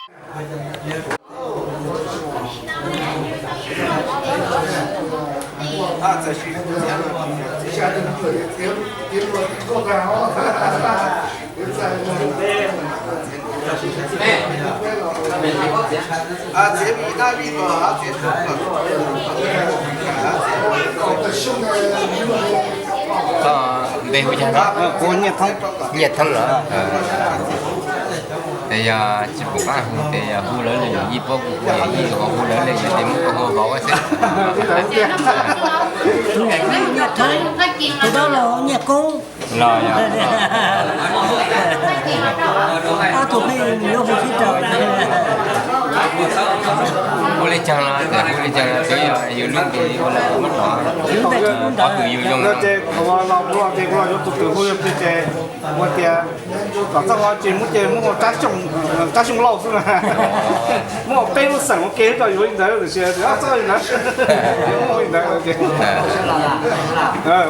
Koj npe hu cas? Kuv Nyiaj Thoob. Nyiaj Thoob los? Yog tsis pom qab hu ces yog hu lawv li yawm yij, paub kuv hu yawm yij, ho hu lawv li yawm yij, muab koj hu vauv xwb. Nyiaj Thoob, tus no los Nyiaj Koob. Los yog ob tug pheej yuav hu sib raug. Hu li caag los, hu li caag los twb yog yus lub npe ua lawm muab los, ob tug yus zoo no. Ces kuv los, kuv los ces kuv los yuav tus twg hu yog ces ua tias kom txoj ua ces muab ces muab ua Tsab Xyooj Lauj xwb na. Muab ua peb lub xeem ua ke rau yuav li ntawd tiam sis txhob li ntawd, muab ua li ntawd ces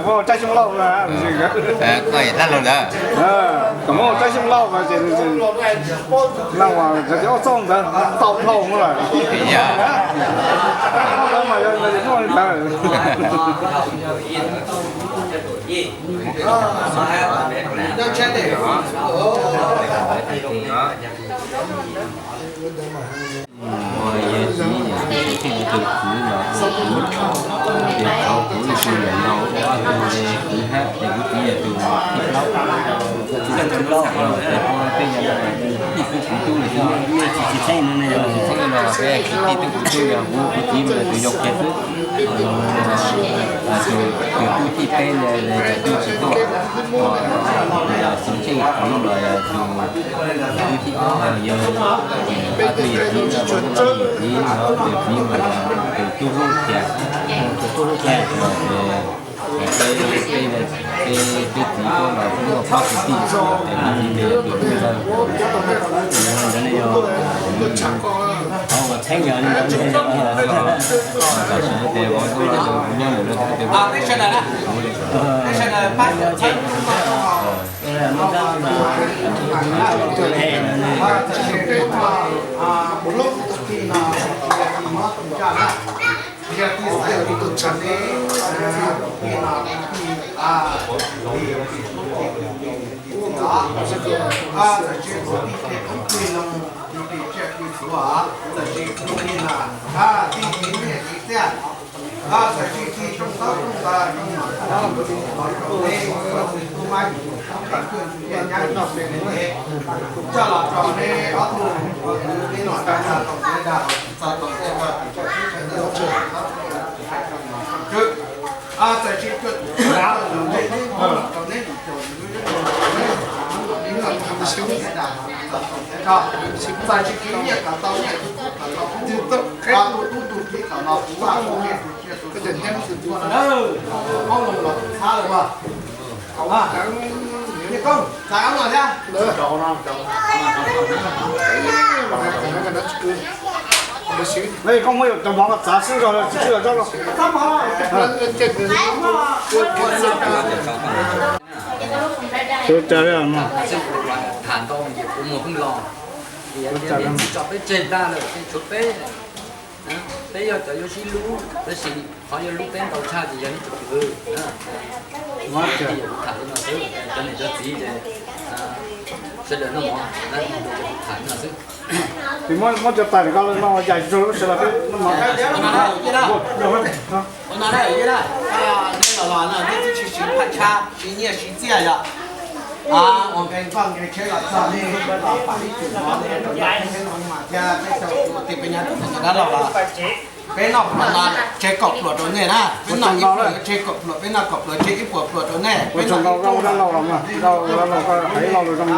muab ua Tsab Xyooj Lauj na. Koj yog dab laug ntawd, kom muab ua Tsab Xyooj Lauj no ces na, ua txoj ntawd tau dhau lawm. Mas yog muab li ntawd. Uas yog txiv yog tus txiv los tus txiv, ces thaum kuv ib tug yawm laus ua ob tug kwv hab ces kuv txiv yog tus thib plaub. Ces ua peb yog ib tug kwv tub los sis tsis txheeb no, peb kwv tij tub kwv tub yog kuv, kuv txiv mas tus yau kiag xwb. Tus tub thib peb ntawd tus tub tsis tuaj, tus tub thib ob yog ob tug yawm txiv, yawm txiv, tus tub hlub kiag, tus tub hlub kiag. Peb, peb txiv tuaj los kuj muaj plaub kwv tij, ces kuv txiv tus hlub ntawd, ntawd ne yog, ua txheeb yog li ntawd, tam sim ces vauv tub los kuv nyob ntawm no, peb sawv daws na, peb sawv daws pab cov txheeb. Yog tij xaiv tus tub tshaj ne, tij no tij, tij no, txawm tsis tus tij phem tub tij no, tij tsiaj tij txhuv, txawm tsis tus tij no, tij txiv niam txiv txiaj, txawm tsis tij rooj taub rooj ntawv rooj mom rooj nkuaj, txawm tsis tub mab yim tub pem cuaj txwv nyiaj nyab txwv ntev, coj los rau nej ob tug ua kwv tij no tag nrho tau ntiav dag txog tau ntiav dag tim teb chaws Nplog, txawm tsis cuaj tus tub rau nej, tub los rau nej yim caum yim lub zeb, nej txog tau ntiav dag txog tau ntiav rog, txawm tsis kwv nyiaj kom tau nyiaj, kwv tub kom tau kwv, tus tub tus kiv kom los puv vaj puv nyiaj tus tsiaj tus txhu tus ntsuag no na, qoob loo los txhab lawm as. Nyiaj Koob, txav kab no thiab. Koj muab cov mov ko txav sib nrog tsis sib los tsob los. Tham ntau ces kuv mus pheej los, tsis tso peb tseg tag lawm, tshuav peb, peb yog cov yuav sib hlub tab sis qhov yuav hlub peb ntau tshaj ces yog nej cov kwv. Kuv tham li no xwb, cov niam cov txiv ces sawv daws noj mov, kuv tham li no xwb. Ces muab cov tais ko no yais rau lub sawv daws peb noj mov. Nej los los no nej twb tsis siv phaj tshab, siv nyiaj siv txiaj yom. Ua nqe nkoj nqe tsheb los txog nej los pam ib tug mov rau peb noj mas thiab peb tau ua tej peb nyab tus dab laug los. Peb noj pluas no tseg kaum pluas rau nej na, peb noj ib pluas tseg kaum pluas, peb noj kaum pluas tseg ib puas pluas rau nej. Peb noj ib pluas, nej pam peb noj los nej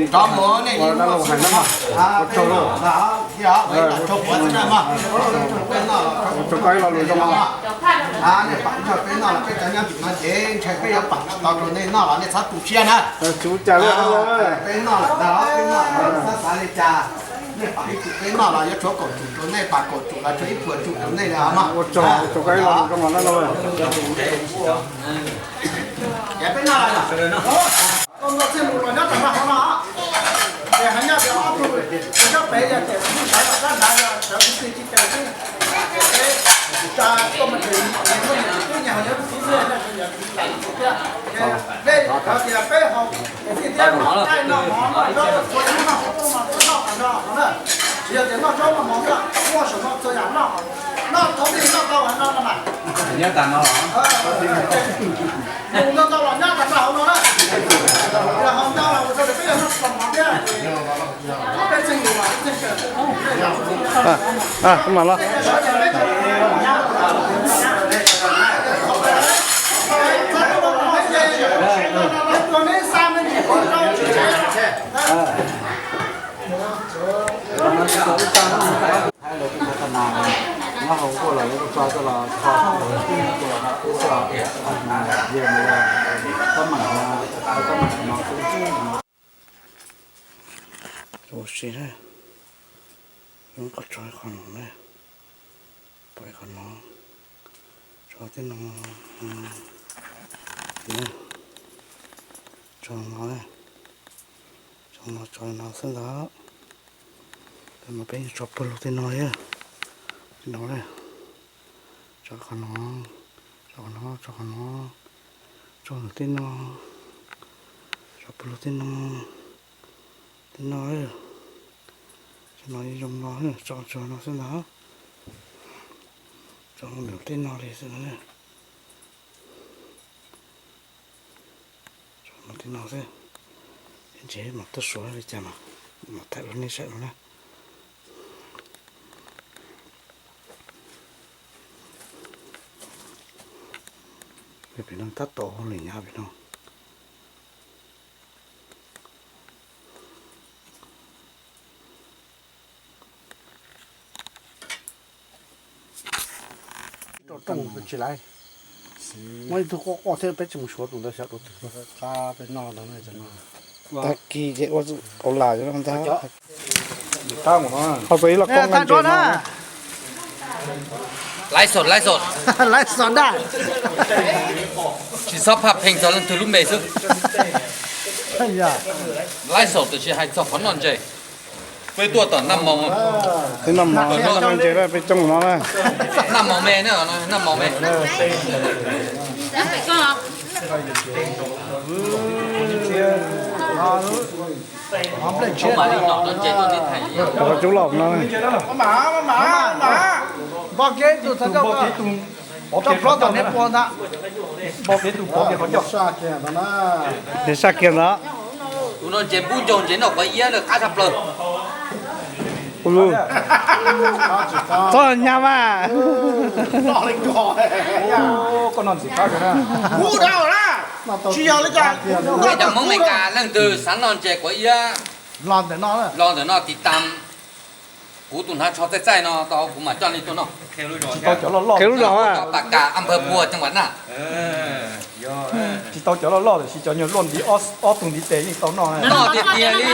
rov mus nej ib pluas xwb. Peb noj los rau puav xwb na mog. Peb noj los nej pam ib pluas peb noj los peb cov nyab tim no ces ntshe peb yuav pam tsis tau rau nej noj los nej txhob tu siab na. Peb noj los, peb noj los xav xav li cas, nej pam ib tug peb noj los yuav tshuav kaum cum rau nej, pam kaum cum los tshuav ib puas cum rau nej li os mog. Ua tsaug, ua tsaug koj ib lo lus rau mam no. Ces peb noj los, koj noj txhij mus los nyob tom no ho no. Peb yog tias sawv los dab nrad yog sawv tsis txij tsis caw xwb, ces peb tsa tuaj mus tsev, muaj yus tus tub nyuag yog tus tub ntxawg no, yog tus tais thiab. Dej cov tias peb haus txiv thiab mov caij noj mov noj zaub txhua yam noj, noj qhov no no na. Tsis yog tias noj zaub noj mov noj, muaj saum no txhua yam noj, noj thaum twg noj tau no no mas. Nyob tas no los, noj tau los nyob tas no hauv no na. Yog haus ntau los ua rau peb yog noj tsis tau mov thiab. Thaib lawv kuj tau tau nas, nyob hauv kuj los lawv kuj tso tuaj los tso, ib xwb los tab mam, tab mam no xwb. Ua si na, koj tso qhov no na, pom qhov no, tso tej no, tso no, tso no, tso no xwb ntag. Tam no peb tso pawg lug tej no, tej no, tso qhov no, tso qhov no, tso qhov no, tso ntawm tej no, tso pawg lug tej no, tej no, tej no zoo no, tso tso no xwb ntag. Tso ntawm tej no li xwb na. Tso no tej no xwb. Ib ntsis mam tuaj suav li cas mas mam thaij rau nej saib no na. Pem no tab tom hauj lwm nyab pem no. Rau rooj tsis laiv. Muab ib tug quaj quaj thiab peb tsis mus suav tus ntawd xyov rau twg. Tag kis ces ua qauv lam ntag. Ho tau ib los koob nqaij ntses no. Laiv xom, laiv xom. Laiv xom daj. Tsis txhob phaj pheej txog leej twg lub npe xwb. Laiv xom tiam sis hais txog qhov noj ntses. Peb tuaj tom naj moos. Peb noj mov, noj ntses peb coob no na. Naj moos me, naj moos me. Cov cub loj no. Npo kev tus, npo kev tom nej pua ntag. Npo kev tus pov kev qhov coj. Saj kiag ntag. Tus no ntses npub ncaug ntses noj quav iab lawm qab tshaj plaws. Txhob nyab mas. Koj noj ntxim qab kawg na. Cov Hmoob Meskas leej twg xav noj ntses quav iab los ntawm no tiv tam kuv tus hnav tsho txaij txaij no tau kuv mam coj nej tuaj noj. Qhia lub zos. Pas Kas, Anpawg Puag, Ceev Vas Naj. Tsis tau cov loj loj tiam sis cov nyuag luaj ntiv ob tug ntiv tes yeej tau noj. Noj tiag tiag li.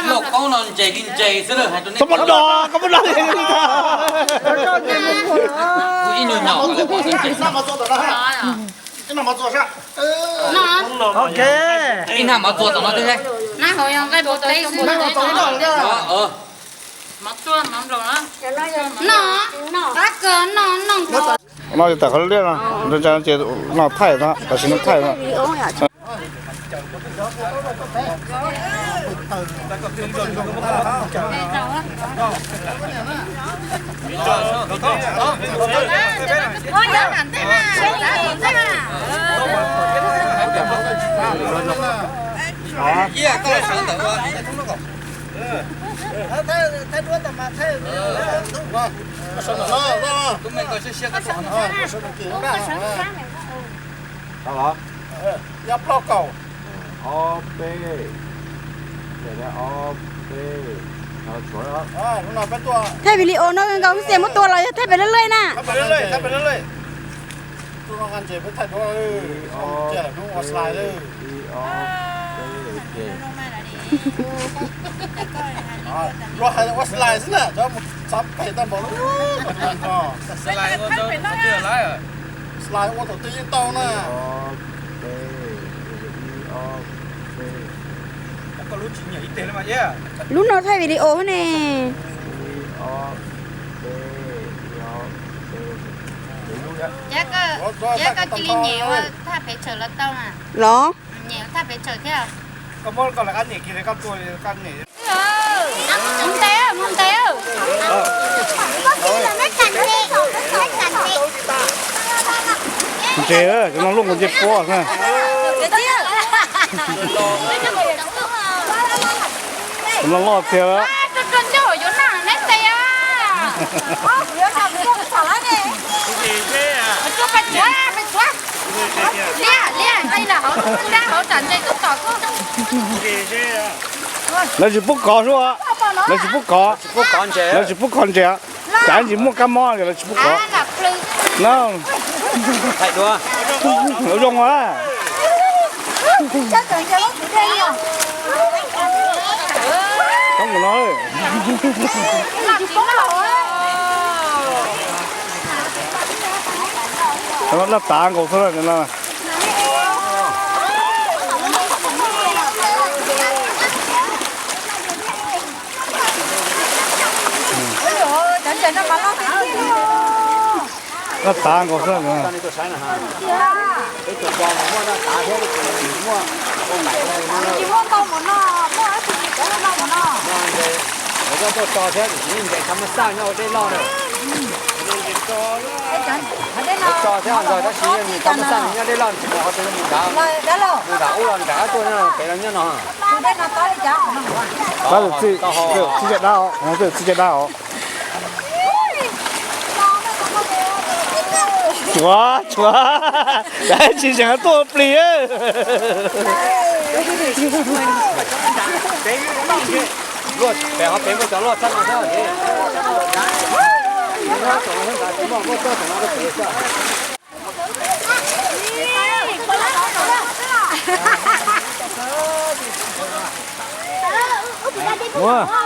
Luaj qaub no ntses li ntses xwb lawm hais rau nej. Koj muab do, koj muab do. Kuv ib nyuag nyom. Ib nab mov txua tom no twb. No tawm qhov liaj no, ces no thaij no, tam sim no thaij no. Ob peb, ob peb, thaij video no nkaus xwb muab tua los yog thaij pem lej lej na. Luag hais ua slide xwb na, cov mus txav pem tau npaum. Slide ua thaum twg yeej tau na. Lub no thaij video ne. Ces koj cia li nyem ua thaj pem tshawm los tau na. Los? Nyem ua thaj pem tshawm thiab. Mus ntes, mus ntes. Ntses, cov no luaj nkaus ncej puab xwb. Cov no loj tiag. Lawv tsis pub kov sub, lawv tsis pub kov, lawv tsis pub kov ntses, tsam ntsis muaj kab mob lawv tsis pub kov. No, zoo a. Cov no laj tav nkaus xwb. Laj tav nkaus xwb. Tso thiab ntawd tab sis nws cov maj xaj nyob deb loj tsis mus qhov twg, mus nram, mus nram ub los nram qab tuaj nyob pem los nyob no. Tab txij caj dab os, txij caj dab os. Tshuav, tshuav, tsis tseem tuaj plig. Pem ho pem muaj cov loj tshaj no thiab.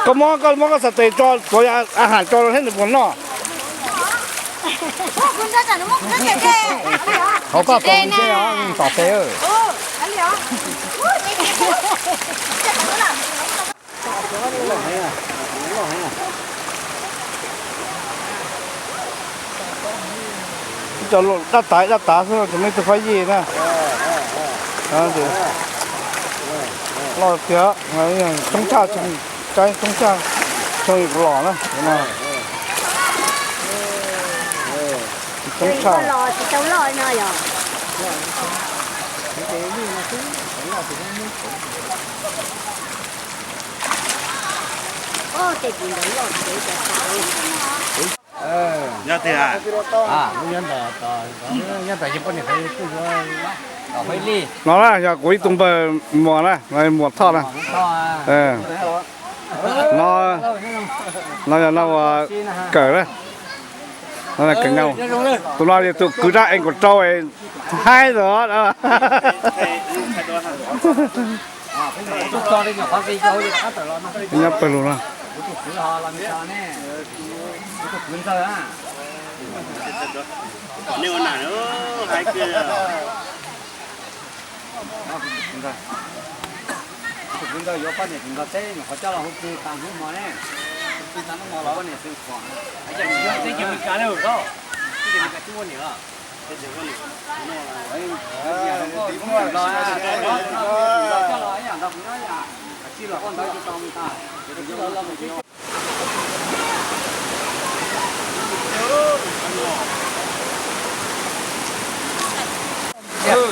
Koj muab, koj muab koj xav tes tso, tsuav a has tso rau thiab nws puas noj. Hauv koj tos ntsej os, tom tes. Ib co dab tav dab tav xwb, tsis muaj ib tug fab yij na. Loj tiag, coob tshaj, coob tshaj, coob kuv los na. Coob tshaj. Nyob twg a? Nyob ntawm, nyob ntawm yog poj niam twb yuav. No na yog kuv ib tug npawg Muas na, Muas Thoj na. No, no yog no ua Kawm na. Tus no yog tus kwv zaj es nkaum rau haib ntawd. Nyob pawg lug no.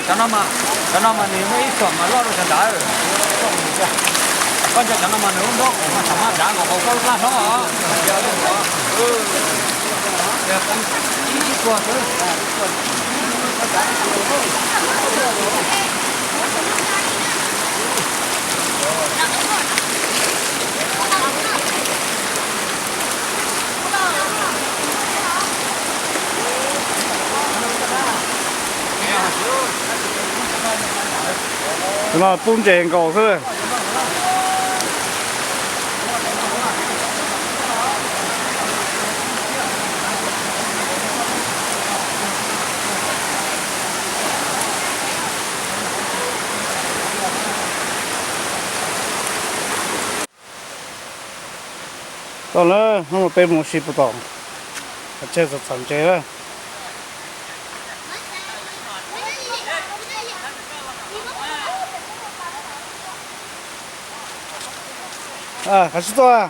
Cov no mas, cov no mas nws muaj ib txom mas loj rau sawv daws. Koj nco cov no mas nws lub nrob mas thaum maj dav nkaus hauv koj lub plab hlob os. Ib tuag xwb. Tus no pub ntses nkaus xwb. Tau lawm, hnub no peb mus ua si puas tau? Tseg txom txom ntses lawm. Qhov tsis tuaj.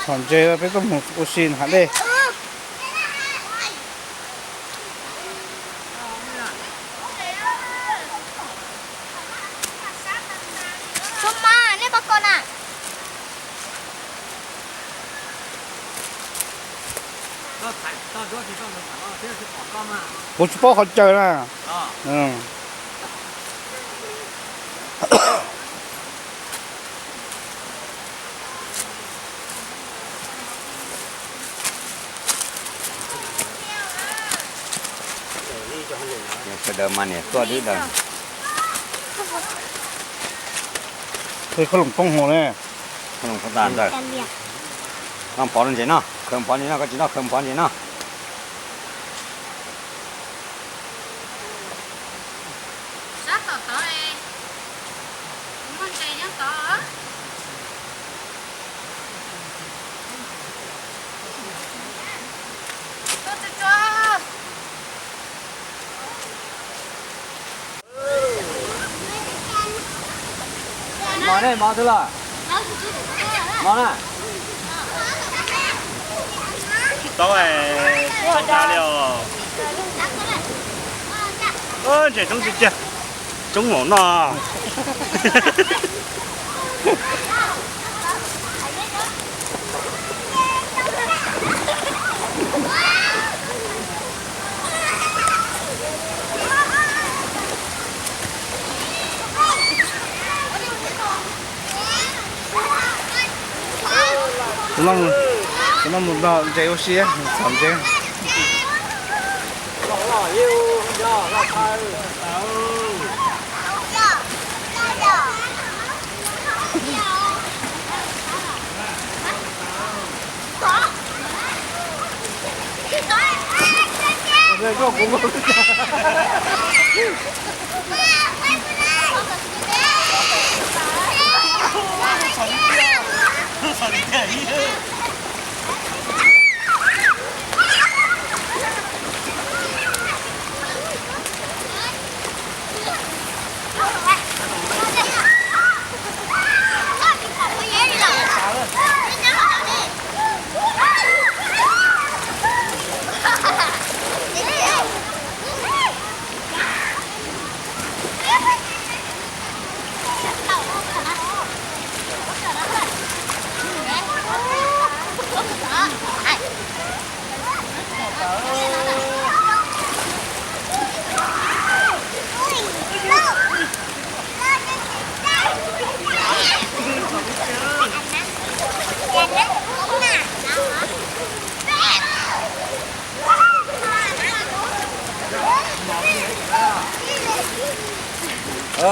Txom ntses peb tuaj mus ua si hav dej. Kuv tsis paub qhov caws na. Sawv daws mas niam tuaj twb daws. Qhov loos poob hauv ne. Qhov loos poob tas ntawd. Noj pov ntses no, khaws pov ntses no, koj tsis noj khaws pov ntses no. Sab tom tod, muaj ntses nyob tod. Tuaj tsuag tsuag. Mos ne, mos twg los? Mos na. Tsis tau, tsis tau li os. Ntses roob tiag tiag, roob maum noj. Kuv no mus nrog ntses ua si, txom ntses.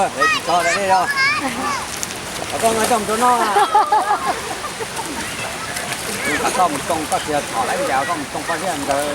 Tsis tau li os. Koj mus coj mus rau noj na. Koj mus coj koj tsis txhom lawm ces koj mus coj koj thiaj ntawd.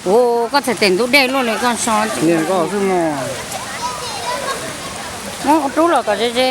Ua koj txhais tes ntub dej luaj li koj so. Niam koj xwb mog. Muab rub los kom ze ze.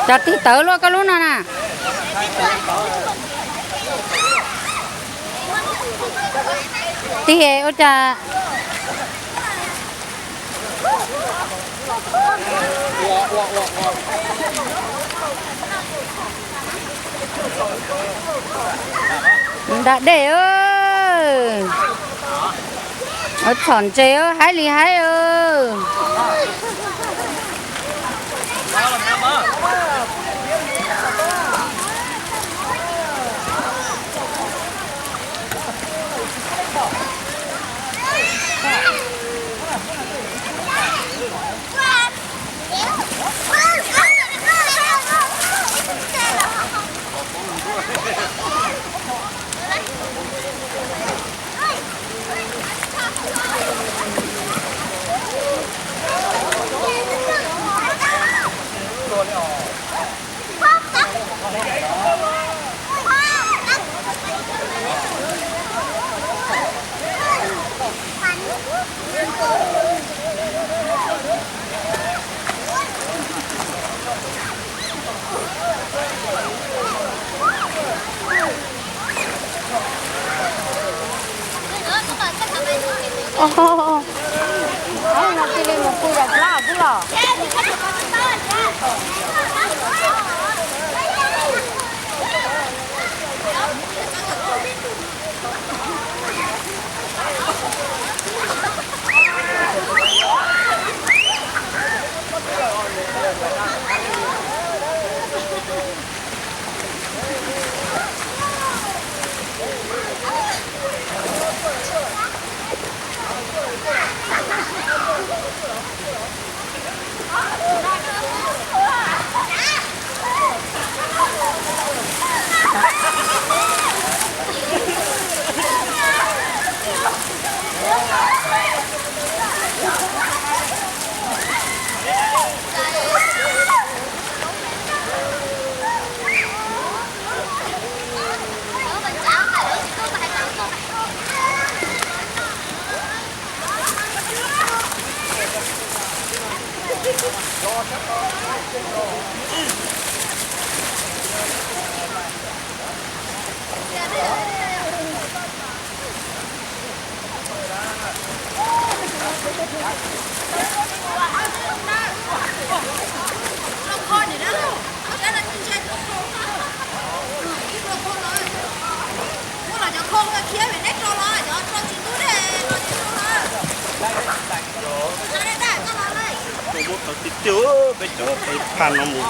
Cov tig tawv luaj koj lub no na. Tig ua cas? Nta dej, txhom ntses haib li haib. Cia li mus pw yos plab xwb los. Tiag tiag, peb cov peb phaj no mus.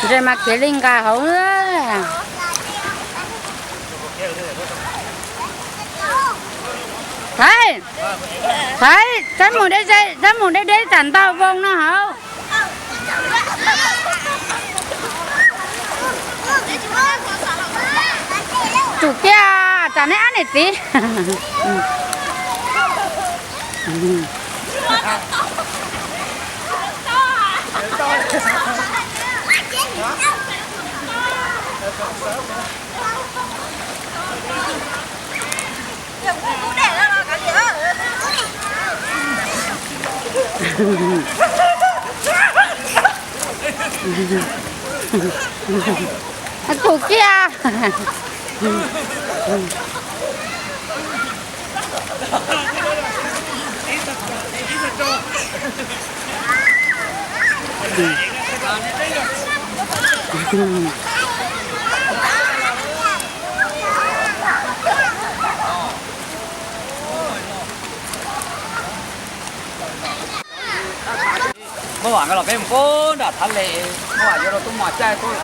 Ntshe mas khiav li nqa hauv. Thaiv, Thaiv, Thaiv mus deb deb, Thaiv mus deb deb tsam ntau voo no hauv. Tsum kiag, tsam neb ab niam txiv. Tsum kiag. Muab vam nkawd los peb mus pub nram Thav Les, muab vam yuav rau tub mos caij tuaj.